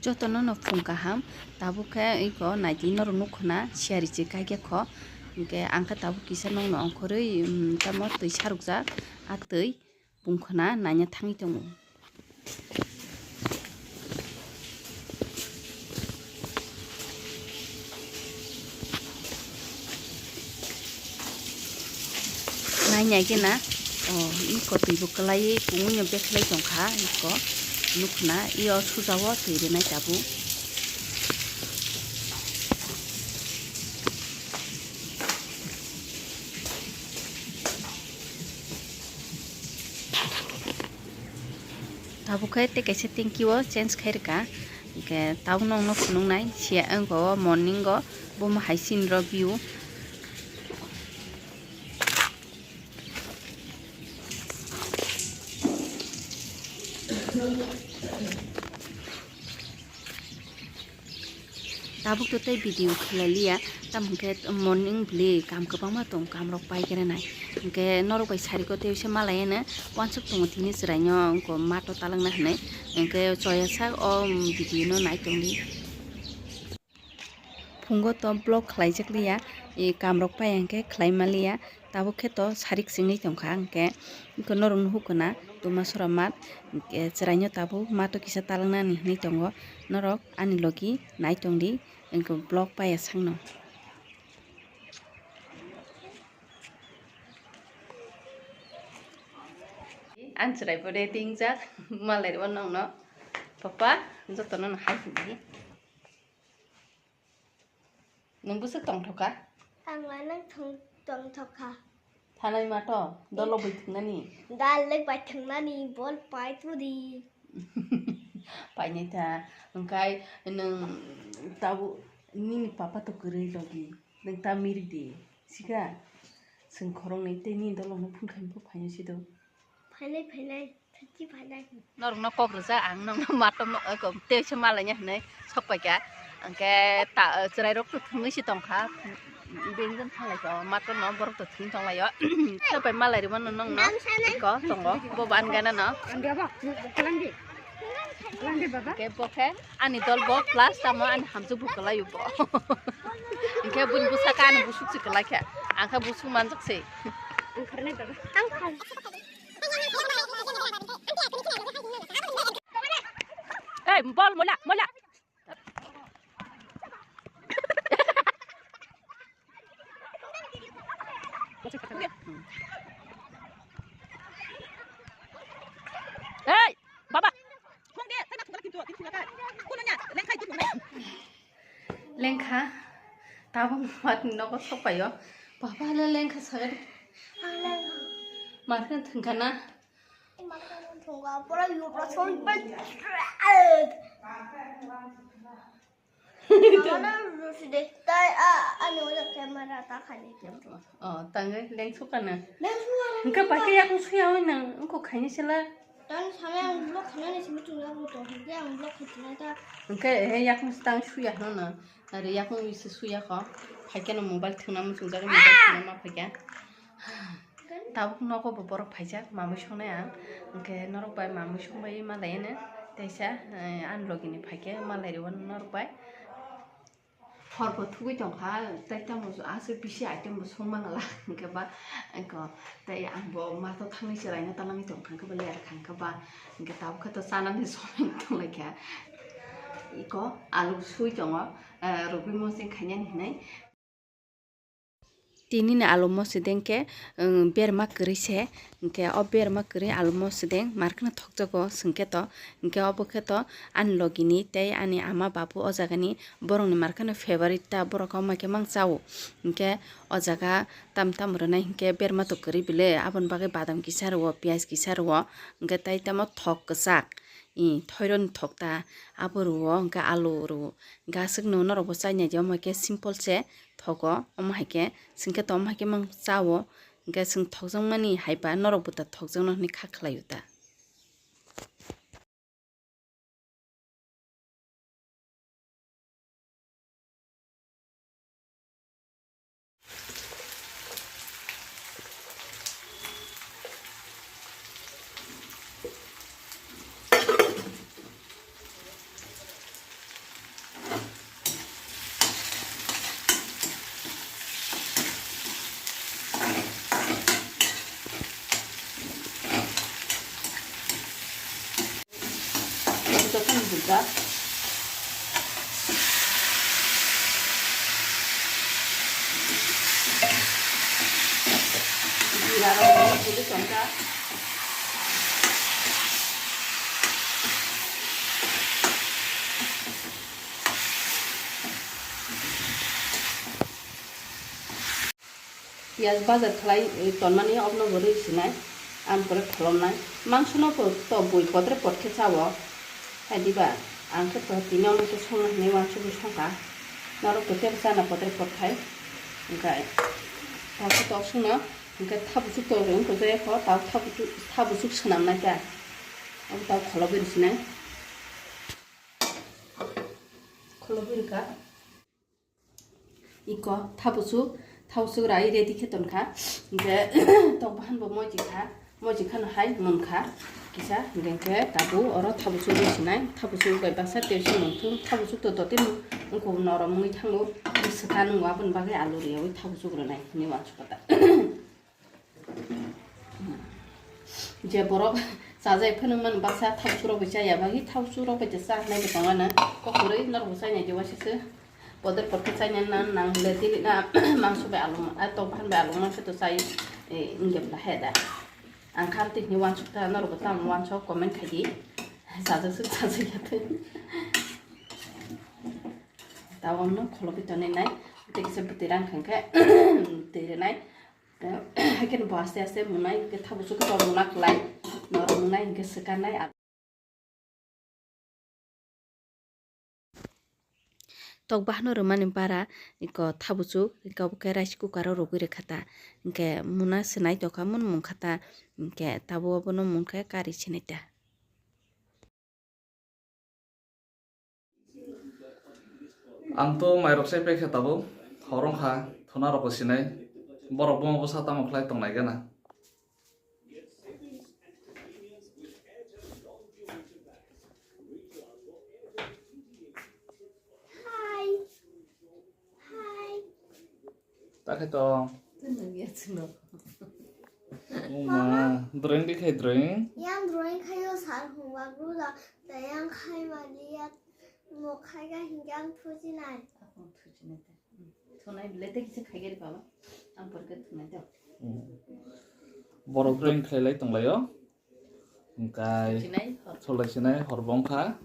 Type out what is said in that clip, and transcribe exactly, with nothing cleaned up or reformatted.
Jotono no phung kaham, tabuk khe iko naidi norok nukho na siyari se kaikha kho, hinkhe ang khe tabuk kisa nokno ongkhorwi, um, tamo twi sarukjak, a twi bungkho na naina thangwi tongo. Nainai khe na, o, iko twi bo kwlaiwi kungui no bekhlai tongkha, iko nukna, i o suja o twi rwnai tabuk. Tabuk khe tei kaisa tanki o change khai rwkha, hinkhe tabuk nokno phunuknai siya wngkha o morning o, bomo hai sini rw view. Tabuk to tei video khlai liya, tamo hwnkhe morning bwlwi kam kwbangma tong, kam rok pai khe rwnai. Hwnkhe norok bai sari ko tei se malai eno uansuk tongo tini chwrai no wngkha mato talangna hwnwi. Hwnkhe choya sak o video no nai tong di. Phungo to vlog khlaijak liya, e, kam rok pai hwnkhe khlai ma liya. Tabuk khe to sarik singwi tongkha, hwnkhe norok nuhuk khna twma sora mat, hwnkhe chwraino tabuk mato kisa talangnani hinwi tongo. Norok ani logi nai tongdi, hwnkhe vlog paiya sakno. Ang chwrai bo ready wngjak, malai rw nokno. Papa, jotono no hai hwnwi. Nwng bwswk tongthokha? Ang lai nang thong-, tongthokha. Thanai ma to, dolo bai thwngnani? Dal lek bai thwngnani, bol pai tudi. Painai ta, wngkhai nwng tabuk nini papa to kwrwi logi, nwng ta miri di, sika? Chwng khoroknwi tei nini dolo no phone khaimani phaino sido. Phainai, phainai, thakchi phainai. Norokno kok rijak, ang nokno matom no, eh, ko-, tei se malaina hinwi sok paikha. Hwnkhe ta, chwrairok to thwngwi se tongkha. Bini thanglai kha, matom no borok to thwngwi tonglaio. Sapai malai rwmano nokno. Eko tongo, bo ban gana no. Hwnkhe bo khe ani dol bo plus tamo ani hamjwk bo kwlaio bo. Hwnkhe bini bwsakhe ani busuk se kwlaikha. Ang khe busuk manjak se. Ei, bol, moila, moila. Ei, baba. Lengkha, tabuk matni nogo sokpaio. Baba le lengkha sagadi. Matkhe thwngkha na. Thwngkha, pura yupra song bai. Mama na rusi de tai a ani oja camera ta khani. Oh, tangwi lengsuka na. Lengsuka na. Hwnkhe paikhe yakung suya oi nang, wngkha khaini sela. Tang sana ang vlog khanani simi chwla buto, hwnkhe ang vlog khatina ta. Hwnkhe he yakung tang suya hwnna. Are yakung isi suya kho. Phaikhe no mobile thwngna muchungjak, mobile thwngna ma phaikha. Tabuk nogo bo borok phaijak, mamui songnai ang. Hwnkhe norok bai mamui songbai ma laiyano. Teisa, eh, ani logini phaikhe ma lairwo norok bai. Hor bo thugui tongkha, tei tamo aswk bisi item bo song mangala, hwnkhe ba, eko, tei ang bo mato thangwi chwraino talangwi tongkha, hwnkhe ba ler kha, hwnkhe ba, hwnkhe tabuk khe to chanani somoi tonglaikha. Eko alu sui tongo, eh, rugui mosing khainani hinwi. Tinini alu mosideng khe, um, berma kwrwi se, hwnkhe o berma kwrwi alu mosideng markheno thokjago, hwnkhe to, hwnkhe obo khe to ani logini tei ani ama babu o jagani borokni markheno favorite ta, borok omo khe mang chao. Hwnkhe o jaga tam tam rwnai hwnkhe berma to kwrwi bile, aboni bagwi badam kisa rwo, piyaj kisa rwo, hwnkhe tei tamo thok kwchak, i thoironi thok ta abo rwo, hwnkhe alu rwo, hwnkhe aswkno norokbo chainai di, omo khe simple se. Thogo, omo hai khe, chwng khe to omo hai khe mang chao, hwnkhe chwng thokjakmani hai ba norok bo ta thokjakno hwnwi kha khlai o ta. Jotono bujak. Jira rok bujak tongkha. Piyaj bajar khlai, eh, tonmani, obono bo rwi sinai, ang pore kholomnai. Mangsono bo to bui potre pot khe chao. Hai diba, ang khe to tini ono khe songna hinwi uansugwi songkha. Norok bo tei chana potre pot khai. Hwnkhe tokhe tok songno, hwnkhe thabuchuk to wng kho jaya kho, tao thabuchuk, thabuchuk swnamnai ta. Abo tao kholobwi rw sinai. Kholobwi rwkha. Iko thabuchuk, thabuchuk rai ready khe tonkha. Hwnkhe tok bahan bo moji kha, moji khano hai munkha kisa. Hwnkhe, hwnkhe tabuk oro thabuchuk rwi sinai, thabuchuk bai baksa tei se mungthung, thabuchuk to totino wngkho norom wngwi thango. Swkang nwngo aboni bagwi alu rwyawi thabuchuk rwnai hinwi uansukha ta. Je borok chajai phunukmani baksa thabuchuk rok bai chaya, bagwi thabuchuk rok bai cha nai bo tongo na. Kok kwrwi norok bo chainai de waisa se. Poder poder chainai na nang le dili na mangso bai along, a tok bahan bai along mangso to chai, eh, inge bla he da. Ang khan tini uansuk ta norok bo tamo uansuk comment khai di. Chajak suk chajak ya tei. Tawang no kholobwi tonwi nai. Tei kisa bwtwi rang khang khe twi rwnai. Haikhe bo aste aste munai, hwnkhe thabuchuk khe tor muna khlai, norok munai hwnkhe swkang nai. Tok bahano rwmani bara iko thabuchuk, iko bo khe rice cooker o rwgwi rwkha ta, hwnkhe muna swnai tokha mun mungkha ta, hwnkhe tabuk obono munkhe kari sinai ta. Ang to mairok sai paikha tabuk, hor wngkha, thuna rok bo sinai, borok buma bwsa tamo khlai tongnai gana. Hi. Hi. Ta khe to. Tei nang ya chwng no. Uma, drawing di khai drawing. Yang drawing khayo sir hwnba guru da, tei yang khai mani ya mo khai ga hingga ang thuji nai. Ako thuji nai te. Hmm. Thunai bile te kisa khai gari baba. Ang porke thunai te. Hmm. Borok drawing khlai lai tong laio. Hingkai thuji nai, hor. Solai sinai hor bongkha.